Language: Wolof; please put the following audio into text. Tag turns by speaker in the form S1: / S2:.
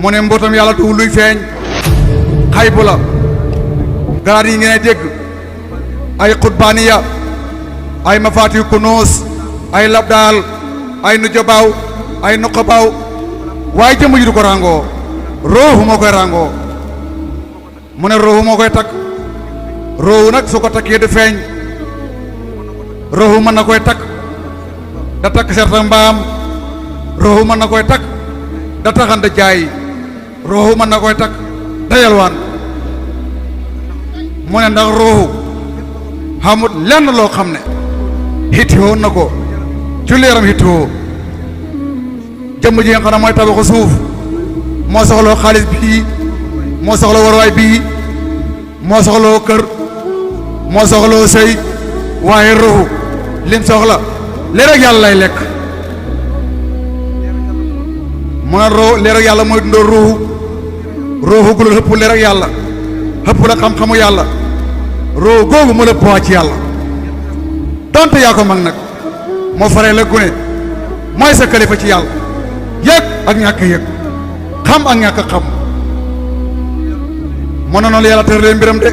S1: mu ne mbootam yàlla du luy feeñ xay bu la garaat yi ngeen dégg ay xutbaaniya ay mafaati kunuus ay labdaal ay nujabaaw ay nuqabaaw waaye jëmm ji du ko ràngoo roohu moo koy ràngoo mu ne roohu moo koy takk roohu nag su ko takkee du feeñ roohu mën na koy takk da takk serta mbaam roohu mën na koy takk da taxan da jaay roohu mën na koy takk da yalwaan mu ne ndax roohu xamut lenn loo xam ne xittiwoo na ko ci leeram xittiwoo jëmm ji nga xam ne mooy tabaxu suuf moo soxloo xaalis bii moo soxla warwaay bii moo soxloo kër moo soxloo sëy waaye roohu lim soxla leer ak yàlla lay lekk mu ne roo leer ak yàlla mooy dundoo roohu roohu gu la xëpp leer ak yàlla xëpp la xam-xamu yàlla roohu googu mu la poids ci yàlla donte yaa ko mag nag moo faree la gune mooy sa kalifa ci yàlla yëg ak ñàkk yëg xam ak ñàkk xam mën na noonu yàlla tëralee mbiram de